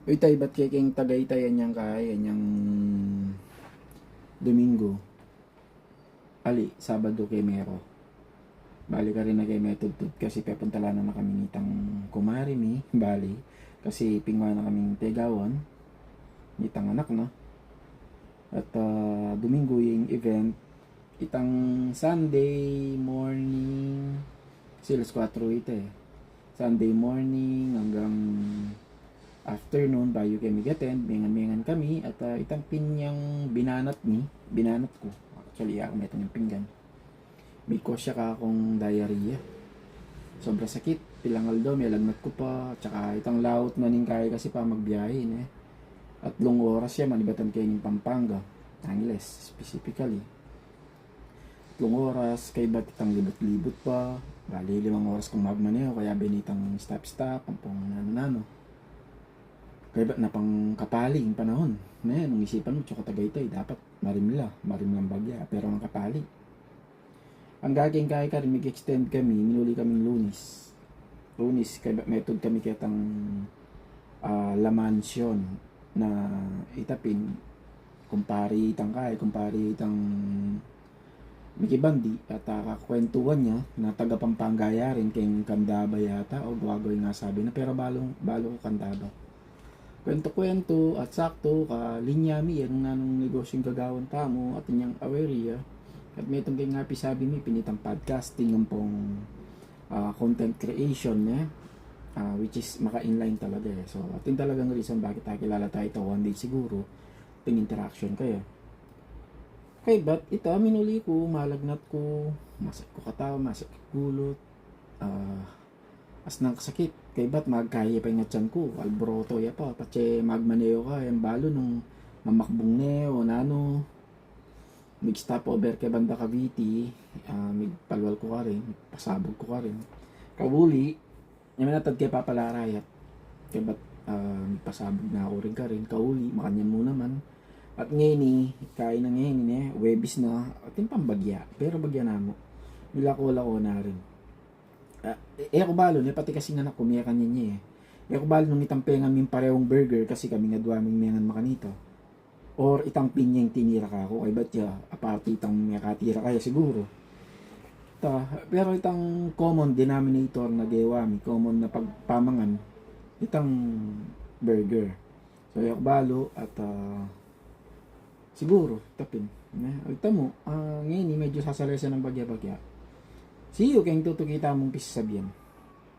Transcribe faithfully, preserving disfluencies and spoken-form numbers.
Uy, tay, bat ke keng Tagaytay anyang kay, anyang Domingo. Ali, Sabado ke mero. Bali karin na ke metudtud kasi pepuntalan na kami nitang kumari mi, bali. Kasi pingwa na kaming tegawan, nitang anak na. At, ah, Domingo ing event, itang Sunday morning, kasi alas kwatro ita eh. Sunday morning hanggang afternoon, bayu kami gaten, mengan-mengan kami, at, ah, itang pinyang binanat mi, binanat ku. Actually, aku metung ing pinggan. May cause ya kakung diarrhea. Sobra sakit, pilang aldo, melagnat ku pa, tsaka itang laut na ning kay kasi pamagbiyahe, ne. Atlung oras ya, manibatan keni Pampanga, Angeles, specifically. Atlung oras, kaybat itang libut-libut pa, bali limang oras kung magmaneho, kaya benitang stop-stop, ampong nanu-nanu. Kaybat na pang kapali ing panahon. Ne, nung isipan mu, tsaka Tagaytay, dapat marimla, marimlang bagya, pero ang kapali. Ang gagawin kay karin, mag-extend kami, minuli kaming Lunes. Lunes, kaybat metud kami ketang, ah, La Mansion na itapin, kumpari itang kay, kumpari itang Mickey Bandi, at, ah, kakwentuhan ya na taga Pampanga ya rin, keng Candaba yata, o Guaguay nga sabi na, pero balu, balu ku Candaba. Kwentu-kwentu, at sakto, kalinya mi, yan nanung negosyung gagawan tamu, at inyang aware ya. At metung keng api sabi mi, pinitang podcasting, ampong, ah, content creation, ne? Ah, which is maka-inline talaga eh. So, atin talagang reason bakit takilala tayo ito, one day siguro, ting interaction kaya. Kaybat, ita, minuli ku, malagnat ku, masakit ku katawan, masakit ku gulut, ah, as nang kasakit. Kaybat, magkaya pa ing atyan ku, alboroto ya pa, patse magmaneho ka, yang balu nung mamakbung ne, o nanu, mig-stop over ke banda Cavite, ah, migpalwal ku karin, pasabog ku karin. Kauli, e me natad ke papalarayat. Kaybat, ah, migpasabog na ku rin karin, kauli, makanyan mu naman. At ngeni, kain na ngeni, ne, Huwebes na, atin pang bagya, pero bagya na mu. Milako-lako na rin. Ah, e, e ku balu, ne, pati kasing anak ku, mekanyan ye eh. E ku balu nung itang pengan ming parehung burger kasi kaming adwa ming mengan makanita. Or itang pinya ing tinira kaku, kaybat ya, aparte itang mekatira kaya siguro. Ta, pero itang common denominator na gewa mi, common na pagpamangan, itang burger. So, e ku balu at, ah, siguro, tapin. Ne? Ita mu, ah, ngeni, medyo sasalese nang bagya-bagya. See you keng tutuki tamung pisasabian.